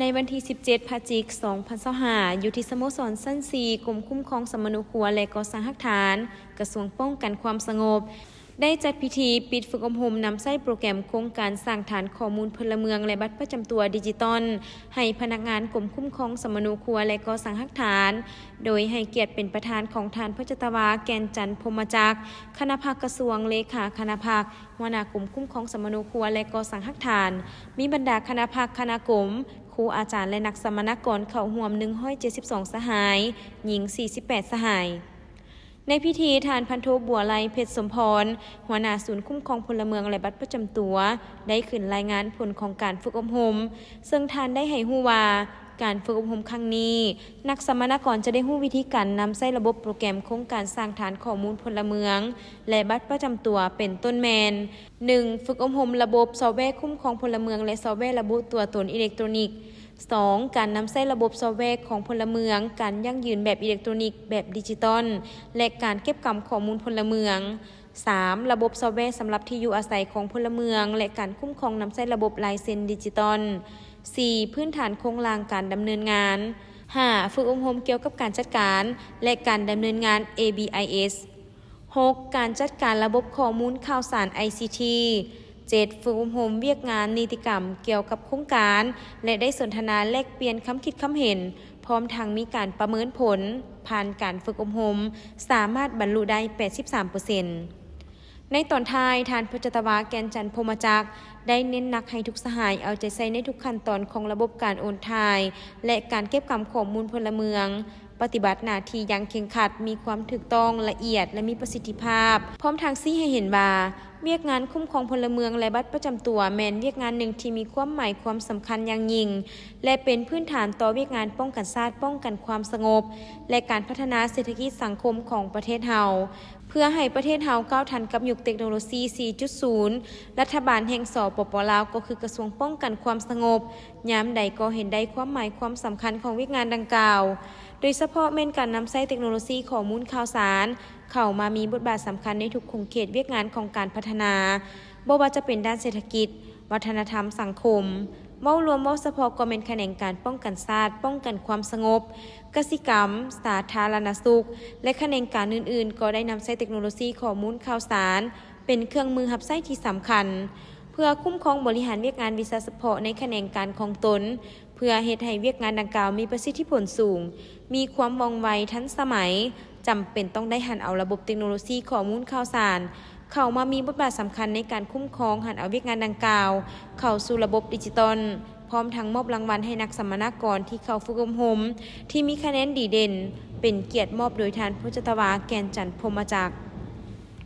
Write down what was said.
ໃນວັນທີສິບເຈັດ ພະຈິກ ສອງພັນຊາວຫ້າ ຢູ່ທີ່ສະໂມສອນຊັ້ນສີ່ ກົມຄຸ້ມຄອງສຳມະໂນຄົວ ແລະ ກໍ່ສ້າງຮາກຖານ ກະຊວງປ້ອງກັນຄວາມສະຫງົບ ໄດ້ຈັດພິທີປິດຝຶກອົບຮົມນຳໃຊ້ໂປຣແກຣມໂຄງການສ້າງຖານຂໍ້ມູນພົນລະເມືອງ ແລະ ບັດປະຈຳຕົວດິຈິຕອນ ໃຫ້ພະນັກງານກົມຄຸ້ມຄອງສຳມະໂນຄົວ ແລະ ກໍ່ສ້າງຮາກຖານ, ໂດຍໃຫ້ກຽດເປັນປະທານຂອງທ່ານ ພົດຈະຕະວາ ແກ່ນຈັນ ພົມມະຈັກ ຄະນະພັກກະຊວງ, ເລຂາຄະນະພັກ, ຫົວໜ້າກົມຄຸ້ມຄອງສຳມະໂນຄົວ ແລະ ກໍ່ສ້າງຮາກຖານ, ມີບັນດາຄະນະພັກ, ຄະນະກົມ, ຄູອາຈານ ແລະ ນັກສຳມະນາກອນເຂົ້າຮ່ວມ ໜຶ່ງຮ້ອຍເຈັດສິບສອງ ສະຫາຍ, ຍິງ ສີ່ສິບແປດ ສະຫາຍ. ໃນພິທີ, ທ່ານ ພັນໂທ ບົວໄລ ເພັດສົມພອນ ຫົວໜ້າສູນຄຸ້ມຄອງພົນລະເມືອງ ແລະ ບັດປະຈຳຕົວ ໄດ້ຂຶ້ນລາຍງານຜົນຂອງການຝຶກອົບຮົມ, ເຊິ່ງທ່ານໄດ້ໃຫ້ຮູ້ວ່າ ການຝຶກອົບຮົມຄັ້ງນີ້, ນັກສຳມະນາກອນຈະໄດ້ຮູ້ວິທີການນຳໃຊ້ລະບົບໂປຣແກຣມໂຄງການສ້າງຖານຂໍ້ມູນພົນລະເມືອງ ແລະ ບັດປະຈຳຕົວ ເປັນຕົ້ນແມ່ນ, ໜຶ່ງ ຝຶກອົບຮົມລະບົບຊອບແວຄຸ້ມຄອງພົນລະເມືອງ ແລະ ຊອບແວລະບຸຕົວຕົນອີເລັກໂຕຣນິກ, ສອງ ການນຳໃຊ້ລະບົບຊອບແວຂອງພົນລະເມືອງ, ການຢັ້ງຢືນແບບອີເລັກໂຕຣນິກ, ແບບດິຈິຕອນ ແລະ ການເກັບກຳຂໍ້ມູນພົນລະເມືອງ. ສາມ ລະບົບຊອບແວສຳລັບທີ່ຢູ່ອາໄສຂອງພົນລະເມືອງ ແລະ ການຄຸ້ມຄອງນຳໃຊ້ລະບົບລາຍເຊັນດິຈິຕອນ. ສີ່ ພື້ນຖານໂຄງລ່າງການດຳເນີນງານ. ຫ້າ ຝຶກອົບຮົມກ່ຽວກັບການຈັດການ ແລະ ການດຳເນີນງານ ເອບີໄອເອສ. ຫົກ ການຈັດການລະບົບຂໍ້ມູນຂ່າວສານ ໄອຊີທີ. ເຈັດ ຝຶກອົບຮົມວຽກງານນິຕິກຳກ່ຽວກັບໂຄງການ ແລະ ໄດ້ສົນທະນາແລກປ່ຽນຄຳຄິດຄຳເຫັນ, ພ້ອມທັງມີການປະເມີນຜົນຜ່ານການຝຶກອົບຮົມ ສາມາດບັນລຸໄດ້ ແປດສິບສາມເປີເຊັນ. ໃນຕອນທ້າຍ, ທ່ານ ພົດຈະຕະວາ ແກ່ນຈັນ ພົມມະຈັກ ໄດ້ເນັ້ນໜັກໃຫ້ທຸກສະຫາຍເອົາໃຈໃສ່ໃນທຸກຂັ້ນຕອນຂອງລະບົບການໂອນຖ່າຍ ແລະ ການເກັບກຳຂໍ້ມູນພົນລະເມືອງ, ປະຕິບັດໜ້າທີ່ຢ່າງເຄັ່ງຄັດ, ມີຄວາມຖືກຕ້ອງ, ລະອຽດ ແລະ ມີປະສິດທິພາບ, ພ້ອມທັງຊີ້ໃຫ້ເຫັນວ່າ ວຽກງານຄຸ້ມຄອງພົນລະເມືອງ ແລະ ບັດປະຈຳຕົວ ແມ່ນວຽກງານໜຶ່ງທີ່ມີຄວາມໝາຍຄວາມສຳຄັນຢ່າງຍິ່ງ ແລະ ເປັນພື້ນຖານຕໍ່ວຽກງານປ້ອງກັນຊາດ, ປ້ອງກັນຄວາມສະຫງົບ ແລະ ການພັດທະນາເສດຖະກິດສັງຄົມຂອງປະເທດເຮົາ, ເພື່ອໃຫ້ປະເທດເຮົາກ້າວທັນກັບຍຸກເຕັກໂນໂລຊີ ສີ່ຈຸດສູນ, ລັດຖະບານແຫ່ງ ສປປ ລາວ ກໍຄືກະຊວງປ້ອງກັນຄວາມສະຫງົບ ຍາມໃດກໍເຫັນໄດ້ຄວາມໝາຍຄວາມສຳຄັນຂອງວຽກງານດັ່ງກ່າວ, ໂດຍສະເພາະແມ່ນການນຳໃຊ້ເຕັກໂນໂລຊີຂໍ້ມູນຂ່າວສານ ເຂົ້າມາມີບົດບາດສຳຄັນໃນທຸກຂົງເຂດວຽກງານຂອງການພັດທະນາ, ບໍ່ວ່າຈະເປັນດ້ານເສດຖະກິດ, ວັດທະນະທຳ, ສັງຄົມ. ເວົ້າລວມ, ເວົ້າສະເພາະກໍແມ່ນຂະແໜງການປ້ອງກັນຊາດ, ປ້ອງກັນຄວາມສະຫງົບ, ກະສິກຳ, ສາທາລະນະສຸກ ແລະ ຂະແໜງການອື່ນໆ ກໍໄດ້ນຳໃຊ້ເຕັກໂນໂລຊີຂໍ້ມູນຂ່າວສານ ເປັນເຄື່ອງມືຮັບໃຊ້ທີ່ສຳຄັນ ເພື່ອຄຸ້ມຄອງບໍລິຫານວຽກງານວິຊາສະເພາະໃນຂະແໜງການຂອງຕົນ, ເພື່ອເຮັດໃຫ້ວຽກງານດັ່ງກ່າວມີປະສິດທິຜົນສູງ, ມີຄວາມວ່ອງໄວ, ທັນສະໄໝ, ຈຳເປັນຕ້ອງໄດ້ຫັນເອົາລະບົບເຕັກໂນໂລຊີຂໍ້ມູນຂ່າວສານ ເຂົ້າມາມີບົດບາດສຳຄັນໃນການຄຸ້ມຄອງ, ຫັນເອົາວຽກງານດັ່ງກ່າວເຂົ້າສູ່ລະບົບດິຈິຕອນ, ພ້ອມທັງມອບລາງວັນໃຫ້ນັກສຳມະນາກອນທີ່ເຂົ້າຝຶກອົບຮົມ ທີ່ມີຄະແນນດີເດັ່ນ ເປັນກຽດມອບໂດຍທ່ານ ພົດຈະຕະວາ ແກ່ນຈັນ ພົມມະຈັກ.